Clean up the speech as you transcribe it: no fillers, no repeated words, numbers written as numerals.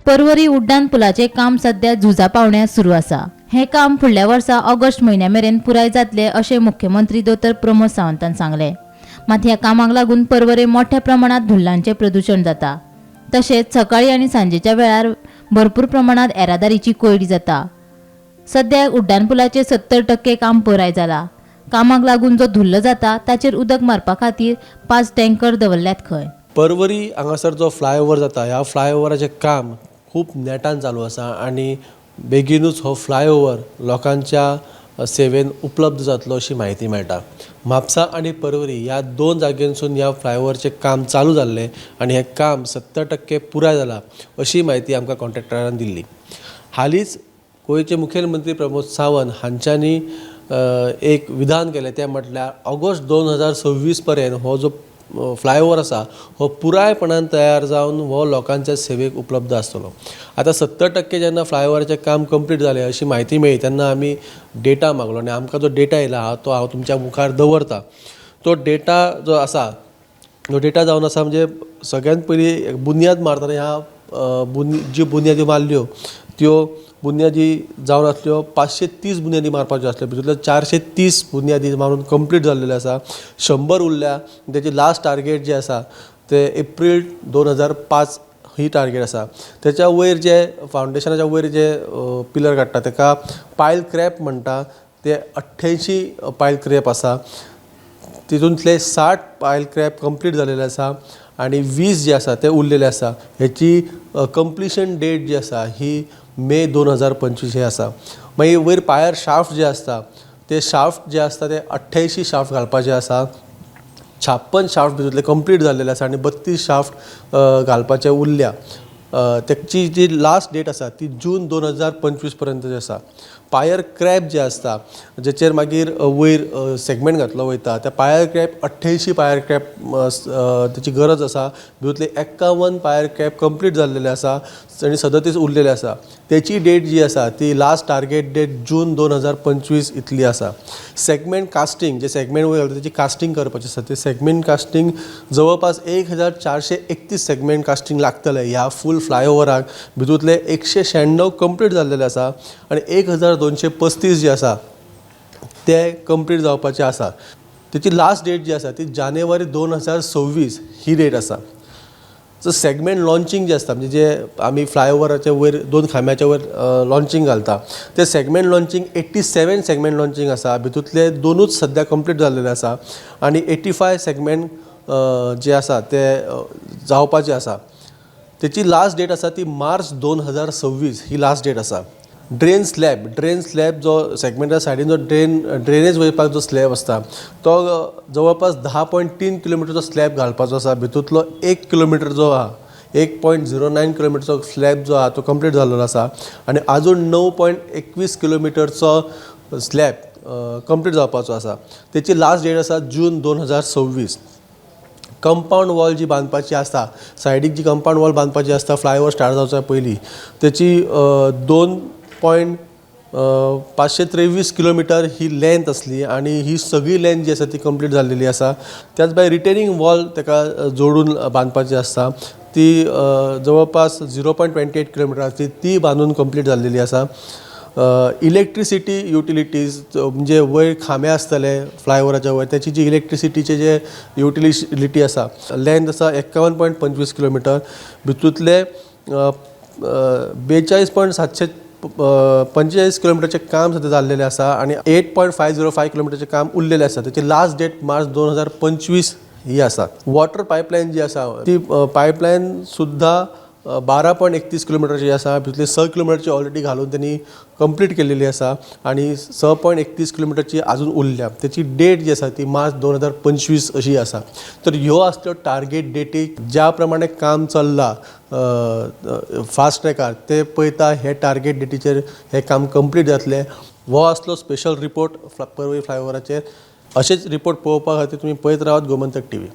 परवरी उड्डाण पुलाचें काम सध्या झुजा पावण्यार सुरू आसा. हें काम फुडल्या वर्सा ऑगस्ट म्हयन्या मेरेन पुराय जातलें अशें मुख्यमंत्री दोतोर प्रमोद सावंतान सांगलें. मात ह्या कामाक लागून परवरे मोठ्या प्रमाणात धुल्लांचें प्रदुशण जाता. तशेंच सकाळी आनी सांजेच्या वेळार भरपूर प्रमाणात येरादारीची कोंयडी जाता. सध्या उड्डाण पुलाचें 70% काम पुराय जाला. कामाक लागून जो धुल्ल जाता ताचेर उदक मारपा खातीर 5 टँकर दवरल्यात खंय. परवरी हांगासर जो फ्लायओवर जाता ह्या फ्लायओवराचें काम खूब नेटान चालू आसा आनी बेगीनूच हो फ्लायओवर लोकांच्या सेवेन उपलब्ध जातलो अशी म्हायती मेळटा. म्हापसा आनी परवरी ह्या दोन जाग्यांसून ह्या फ्लायओवरचें काम चालू जाल्लें आनी हें काम 70% पुराय जालां अशी म्हायती आमकां कॉन्ट्रॅक्टरान दिल्ली. हालींच गोंयचे मुखेलमंत्री प्रमोद सावंत हांच्यांनी एक विधान केलें तें म्हटल्यार ऑगस्ट 2026 पर्यंत हो जो फ्लायओवर आसा हो पुरायपणान तयार जावन हो लोकांच्या सेवेक उपलब्ध आसतलो. आतां 70% जेन्ना फ्लायओवराचें काम कंप्लीट जालें अशी म्हायती मेळ्ळी तेन्ना आमी डेटा मागलो आनी आमकां जो डेटा येयला आहा तो हांव तुमच्या मुखार दवरता. तो डेटा जो आसा तो डेटा जावन आसा म्हणजे सगळ्यांत पयलीं बुन्याद मारतना ह्या ज्यो बुन्यादी मारल्यो त्यो बुन्यादी जावन आसल्यो 530 बुन्यादी मारपाच्यो आसल्यो, भितूंतल्यो 430 बुन्यादी मारून कंप्लीट जाल्लेल्यो आसा. 100 उरल्या. तेजी लास्ट टार्गेट जे आसा ते एप्रील 2005 ही टार्गेट आसा. तेच्या वयर जे फावंडेशनाच्या वयर जे पिलर काडटा तेका पायल क्रॅप म्हणटा, ते 88 पायल क्रॅप आसा. तितूंतले 60 पायल क्रॅप कंप्लीट जालेले आसा आनी 20 जे आसा ते उरलेले आसा. हेची कंप्लिशन डेट जी आसा ही मे 2025 हे आसा. मागीर वयर पायर शाफ्ट जे आसता ते शाफ्ट जे आसता ते 88 शाफ्ट घालपाचे आसा. 56 शाफ्ट भितूंतले कंप्लीट जाल्लेले आसा आनी 32 शाफ्ट घालपाचे उरल्या. तेची जी लास्ट डेट आसा ती जून 2025 पर्यंत जी आसा. पायर क्रॅप जे आसता जेचेर मागीर वयर सेगमेंट घातलो वयता त्या पायर क्रॅप 88 पायर क्रॅप तेची गरज आसा. भितूंतले 51 पायर क्रॅप कंप्लीट जाल्लेले आसा आनी 37 उरलेले आसा. तेची डेट जी आसा ती लास्ट टार्गेट डेट जून 2025 इतली आसा. सेगमेंट कास्टींग जे सेगमेंट वयर घालता तेची कास्टींग करपाची आसा. ते सेगमेंट कास्टींग जवळपास 1431 सेगमेंट कास्टींग लागतलें ह्या फूल फ्लायओवराक. भितूंतले 196 कंप्लीट जाल्लेले आसा आनी 1235 जे आसा ते कंप्लीट जावपाचे आसा. तेची लास्ट डेट जी आसा ती जानेवारी 2026 ही डेट आसा. सो सेगमेंट लॉन्चिंग जे आसता म्हणजे जे आमी फ्लायओवराच्या वयर दोन खांब्याच्या वयर लॉन्चिंग घालता ते सेगमेंट लॉन्चिंग 87 सेगमेंट लॉन्चिंग आसा. भितूंतले दोनूच सद्या कंप्लीट जाल्लेले आसा आनी 85 सेगमेंट जे आसा ते जावपाचे आसा. तेची लास्ट डेट आसा ती मार्च 2026 ही लास्ट डेट आसा. ड्रेन स्लॅब, ड्रेन स्लॅब जो सेगमेंटा सायडीन जो ड्रेनेज वयपाक जो स्लॅब आसता तो जवळपास 10.3 किलोमिटरचो स्लॅब घालपाचो आसा. भितूंतलो 1 किलोमिटर जो आहा 1.09 किलोमिटरचो स्लॅब जो आहा तो कंप्लीट जाल्लो आसा आनी आजून 9.21 किलोमिटरचो स्लॅब कंप्लीट जावपाचो आसा. तेची लास्ट डेट आसा जून 2026. कंपावंड वॉल जी बांदपाची आसता सायडीक जी कंपावंड वॉल बांदपाची आसता फ्लायओवर स्टार्ट जावच्या पयलीं तेची 2.523 किलोमिटर ही लेंथ आसली आनी ही सगळी लेंथ जी आसा ती कंप्लीट जाल्लेली आसा. त्याच भायर रिटेनिंग वॉल तेका जोडून बांदपाची आसता ती जवळपास 0.28 किलोमिटर आसली ती बांदून कंप्लीट जाल्लेली आसा. इलेक्ट्रिसिटी युटिलिटीज म्हणजे वयर खांबे आसतले फ्लायओवराच्या वयर तेची जी इलेक्ट्रिसिटीचे जे युटिलिटी आसा लेंथ आसा 51.25 किलोमिटर. भितूंतले 42.745 किलोमिटरचें काम सद्या जाल्लेलें आसा आनी 8.505 किलोमिटरचें काम उरलेलें आसा. तेची लास्ट डेट मार्च 2025 ही आसा. वॉटर पायपलायन जी आसा ती पायपलायन सुद्दां 12.31 किलोमिटरची आसा. भितूंतली 6 किलोमिटरची ऑलरेडी घालून तेणी कंप्लीट केलेली आसा आनी 6.31 किलोमिटरची आजून उरल्या. तेची डेट जी आसा ती मार्च 2025 अशी आसा. तर ह्यो आसल्यो टार्गेट डेटी ज्या प्रमाणे काम चल्लां फास्ट ट्रॅकार ते पळयता हे टार्गेट डेटीचेर हें काम कंप्लीट जातलें. हो आसलो स्पेशल रिपोर्ट परवरी फ्लायओवराचेर. अशेंच रिपोर्ट पळोवपा खातीर तुमी पळयत रावात गोमंतक टीव्ही.